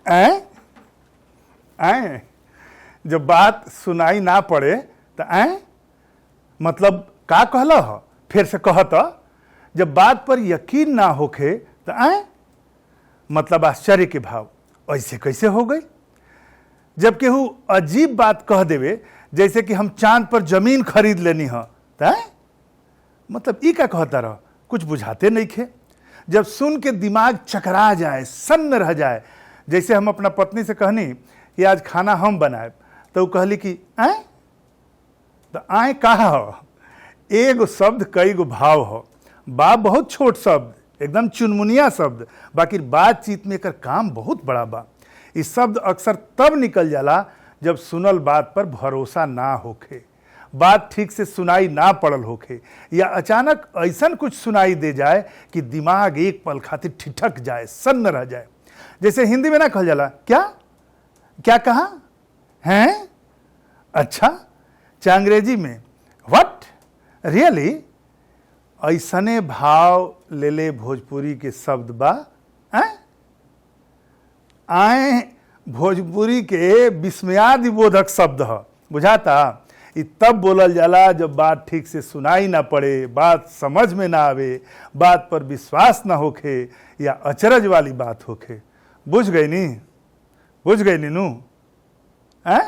ऐ ऐ, जब बात सुनाई ना पड़े तो ऐ मतलब का कहला ह, फिर से कहत। जब बात पर यकीन ना होखे तो ऐ मतलब आश्चर्य के भाव, ऐसे कैसे हो गई। जब केहू अजीब बात कह देवे, जैसे कि हम चांद पर जमीन खरीद लेनी ह, त ऐ मतलब ई का कहता रह, कुछ बुझाते नहीं खे। जब सुन के दिमाग चकरा जाए, सन्न रह जाए, जैसे हम अपना पत्नी से कहनी कि आज खाना हम बनाए, तो वो कहली कि आए, तो आए कहा हो, एगो शब्द कई गो भाव हो बा, बहुत छोट शब्द, एकदम चुनमुनिया शब्द, बाकी बातचीत में एकर काम बहुत बड़ा बा। इस शब्द अक्सर तब निकल जाला जब सुनल बात पर भरोसा ना होखे, बात ठीक से सुनाई ना पड़ल होखे, या अचानक ऐसन कुछ सुनाई दे जाए कि दिमाग एक पल खातिर ठिठक जाए, सन्न रह जाए। जैसे हिंदी में ना कहल जाला क्या क्या कहा हैं, अच्छा, चाहे अंग्रेजी में what really, ऐसने भाव ले ले भोजपुरी के शब्द बा। हैं आए भोजपुरी के विस्मयादिबोधक शब्द ह, बुझाता। इ तब बोलल जाला जब बात ठीक से सुनाई ना पड़े, बात समझ में ना आवे, बात पर विश्वास ना होखे, या अचरज वाली बात होखे। बुझ गई नी, बुझ गई नीनू? हैं?